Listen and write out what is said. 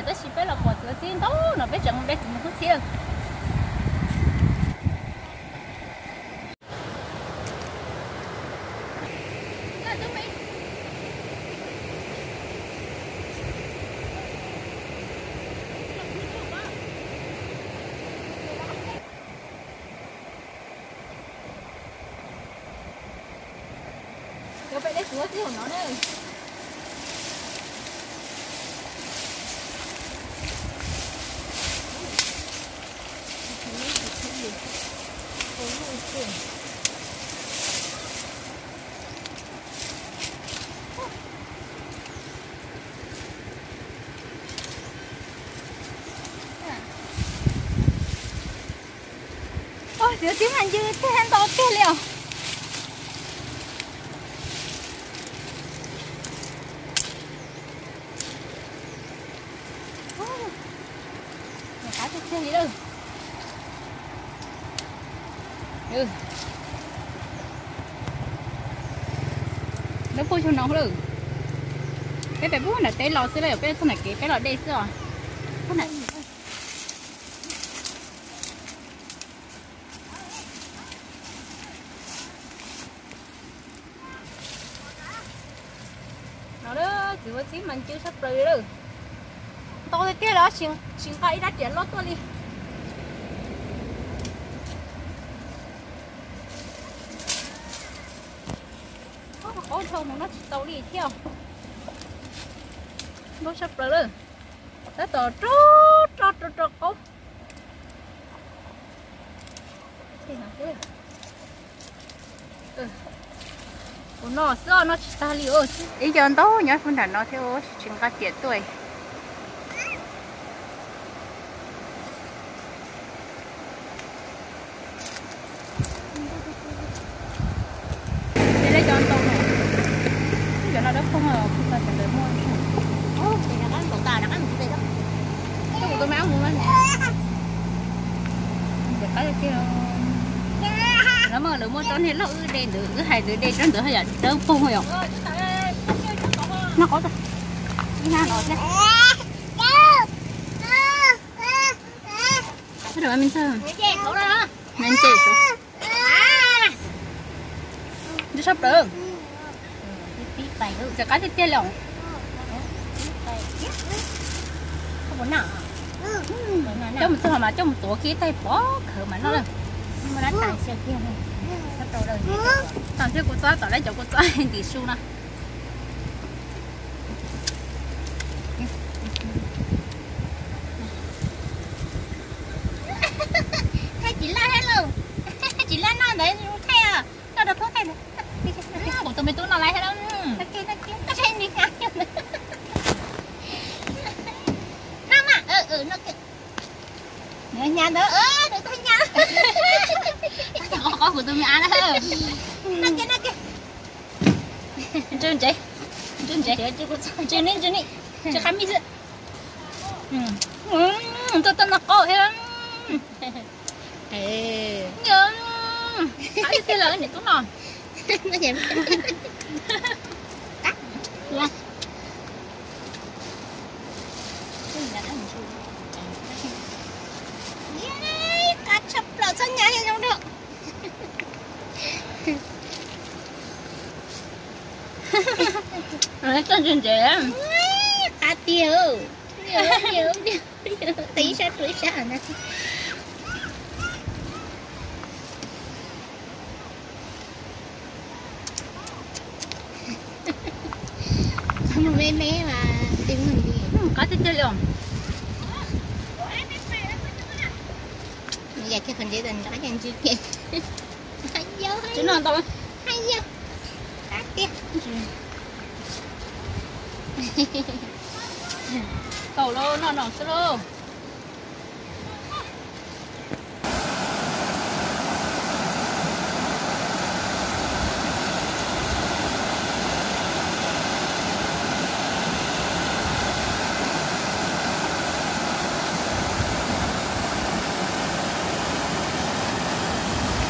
Tab sis peb los pom txiv txib ntau no peb tseem de txiv mus hub txhiab. Cov peb dej tsuav tib hauv no na. Txiv txib mas ncw tiag ntau tiag li os. Qab tiag tiag li lawm. Lawv puag xyoo no lawm. Peb pem puag nram teb los xwb lawm, peb txog nram kev peb los de xwb os. No txiv huab txib mas ncw tshaj plaws li lawm. Ntau tiag tiag li, tsis nqa ib rab riam loj tuaj li. Qaub dhau mus noj tsis tau li thiab. Ntau tshaj plaws lawm. Tab tom rog rog rog rog qaub. Kuv noj xwb noj tsis tag li. Ib co ntau nyob puag nram no thiab tsis nqa riam tuaj. Ces lawv cov ntoo no, cov no dawb paug, kuv xav tias lawv muaj. Ces rov qab ntaus tas rov qab mus tsev. Coj kuv tus me ab mus mas. Ntxim qab tiag. Lawv mas lawv muaj tsob niag loj wb de ntawd, wb hais ntawd de tsob ntawd yam dawb paug yom. Noj qaub tag. Ib nab no thiab. Sab me ntxawg, nce sab, nce sab plaws. Txiv qab tiag tiag li os. Coj mus txog mas coj mus tuav kiag ib taig pov khawv mas noj lawm. Tam thiab kuv txob tom lawv cov kuv txob ntim su no. Thaij tsis laj thiab lauj. Tsis laj noj ntawd zoo thaij os. Noj rau thaij ntawd. Kuv tus me tub noj lawm thiab lauj. Noj mas, noj hnyav ntawd, nws tau hnyav. Qov qov kuv tus me av na. Noj kiag, noj kiag. Ntsw ntsev, ntsw ntsev, ntsw ni, ntsw ni, ntsw qab mij xwb. Tuaj tau noj qaub thiab. Qab tiag tiag li niam tub no. Qab tshaj plaws txhob hnyav zoo dua. Txoj ntse ntse. Qab tiag. Ib sab rau ib sab na. Mus me me mas qab tiag tiag li os. Yam kiag qhov ntsev tas nrov cas ntsw kiag. Tsis noj ntau. Qab tiag. Tau lauj, noj no xwb lauj.